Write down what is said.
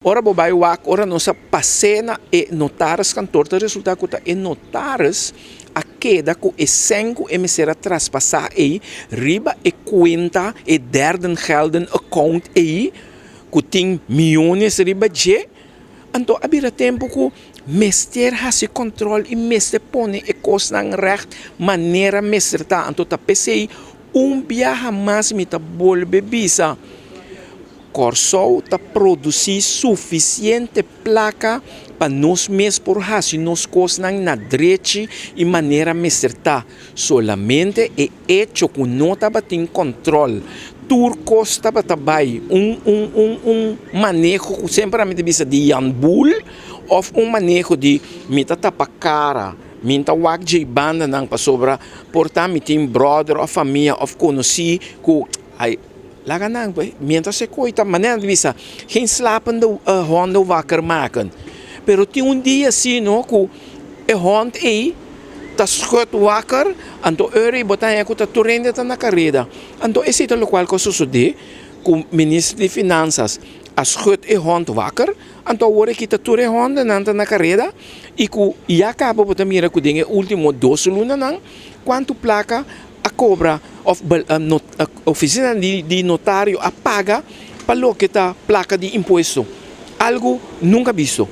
Ora bo bai wak, ora nos a pas'é na e notariskantoor ta resultá ku ta e notaris a keda ku e sèn ku e mester a traspasá ei riba e kuenta, e derden gelden account ei ku tin miónes riba dje. Anto a bira tempu ku mester hasi kòntròl i mester pone e kosnan règt manera mester ta. Anto ta p'esei un biaha mas mi ta bolbe bisa. Kòrsou ta produsí sufisiente plaka pa nos mes por hasi nos kosnan na drechi i manera mester ta. Solamente e echo ku no tabatin kòntròl, tur kos tabata bai un un un un maneho ku semper ami ta bisa di Jan Boel òf un maneho di mi ta tapa kara, mi ta wak dje bandanan pasobra por ta mi tin bròder òf famia òf konosí ku ai. Laga nan pues, mientras e koe ta manera di bisa, geen slapende honden wakker maken. Pero tin un dia si no ku e hond ei ta schud wakker, anto ora ei bo ta haña ku ta tur hende ta na kareda. Anto esei ta lokual ku a sosodé ku minister di finansas a schud e hond wakker, anto awor aki ta tur e hondennan ta na kareda i ku ya kaba bo ta mira ku den e ultimo dos lunanan kuantu plaka a kobra òf ofisina di notario a paga pa loke ta plaka di impuesto, algu nunka bisto.